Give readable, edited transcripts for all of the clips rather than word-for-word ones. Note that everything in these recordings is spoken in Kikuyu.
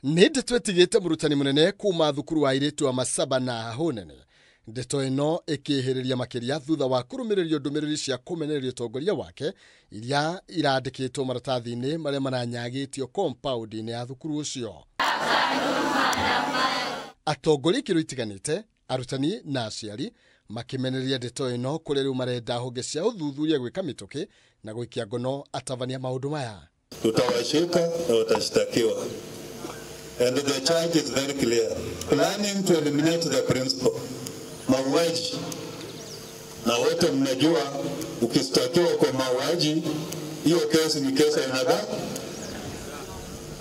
Nĩ ndeto ĩtigĩte mũrutani mũnene kuma thukuru wa airĩtu wa Masaba na Hahũ Nene. Ndeto ĩno ĩkĩhĩrĩria makĩria thutha wa kũrũmĩrĩrio ndũmĩrĩri cia kũmenereria ũtongoria wake iria irandĩkĩtwo maratathi-inĩ marĩa maranyagĩtio compound-inĩ ya thukuru ũcio. Atongoria ikĩro itiganĩte, arutani na aciari makĩmenereria ndeto ĩno kũrĩa rĩu marenda honge cia ũthuthuria gwĩka mĩtũkĩ na gũikia ngono atabania maũndũ maya. Tutawashika na watashtakiwa. And the charge is very clear. Planning to eliminate the principal. Mauaji. Na wote mnajua ukistakiwa kwa mauaji, hiyo kesi ni kesi aina gani?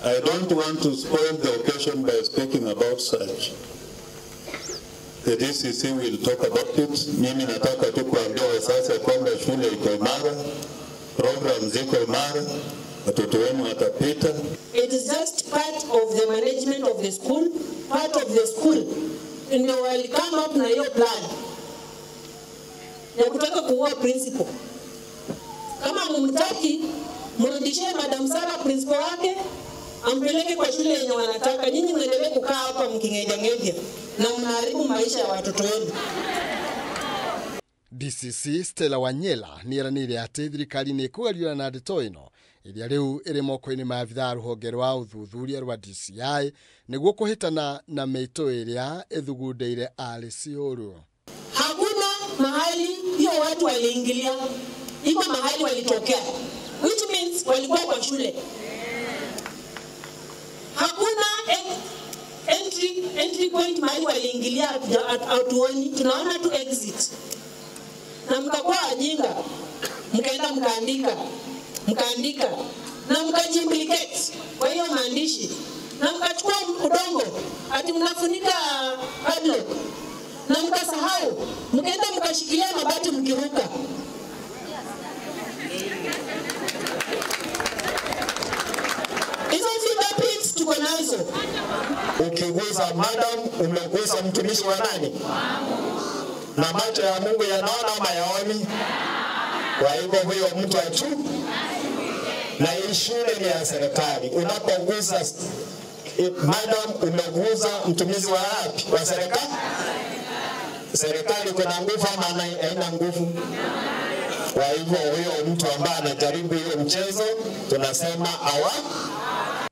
I don't want to spoil the occasion by speaking about such. The DCC will talk about it. Mimi nataka tu kuambia wazazi kwamba shule iko imara, program ziko imara, watoto wenu watapita. It is just part of the management of the school, part of the school. Ndio wali come up na hiyo plan ya kutaka kuua principal. Kama mumtaki, mrudishie Madam Sarah principal wake, ampeleke kwa shule yenye wanataka. Nyinyi mwendelee kukaa hapa mkingeja-ngeja na mnaharibu maisha ya watoto wenu. DCC Stella Wanyela nĩeranĩire atĩ thirikari nĩ ĩkũgariũra na ndeto ĩno ĩrĩa rĩu ĩrĩ moko-inĩ ma abithaa rũhonge rwa ũthuthuria rwa DCI nĩguo kũhĩtana na mĩito ĩrĩa ĩthugundĩire Alice ũru. Hakuna mahali hiyo watu waliingilia, iko mahali walitokea, which means walikuwa kwa shule. Hakuna entry point mahali waliingilia, hatuoni, tunaona tu exit. Na mkakuwa wajinga, mkaenda mkaandika na mkajimplicate kwa hiyo maandishi, na mkachukua udongo ati mnafunika padlock, na mkasahau, mkaenda mkashikilia mabati mkiruka. Hizo fingerprints tuko nazo. Ukigusa madam, umegusa mtumishi wa nani? Na macho ya Mungu yanaona ama yaoni? Kwa hivyo huyo mtu achu. Na hii shule ni ya serikali. Unapogusa madam, umegusa mtumishi wa wapi? Wa serikali. Serikali kuna nguvu ama haina nguvu? Kwa hivyo huyo mtu ambaye anajaribu hiyo mchezo tunasema awa.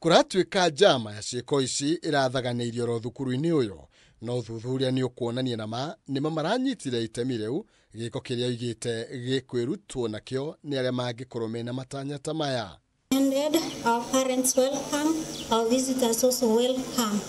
Kũratuĩka njama ya ciĩko ici ĩrathaganĩirio oro thukuru-inĩ ũyũ, no ũthuthuria nĩ ũkuonania nama nĩma maranyitire itemi rĩu gĩko kĩrĩa oigĩte gĩkwĩrutwo nakĩo nĩ arĩa mangĩkorwo mena matanya ta maya. Our parents welcome, our visitors also welcome.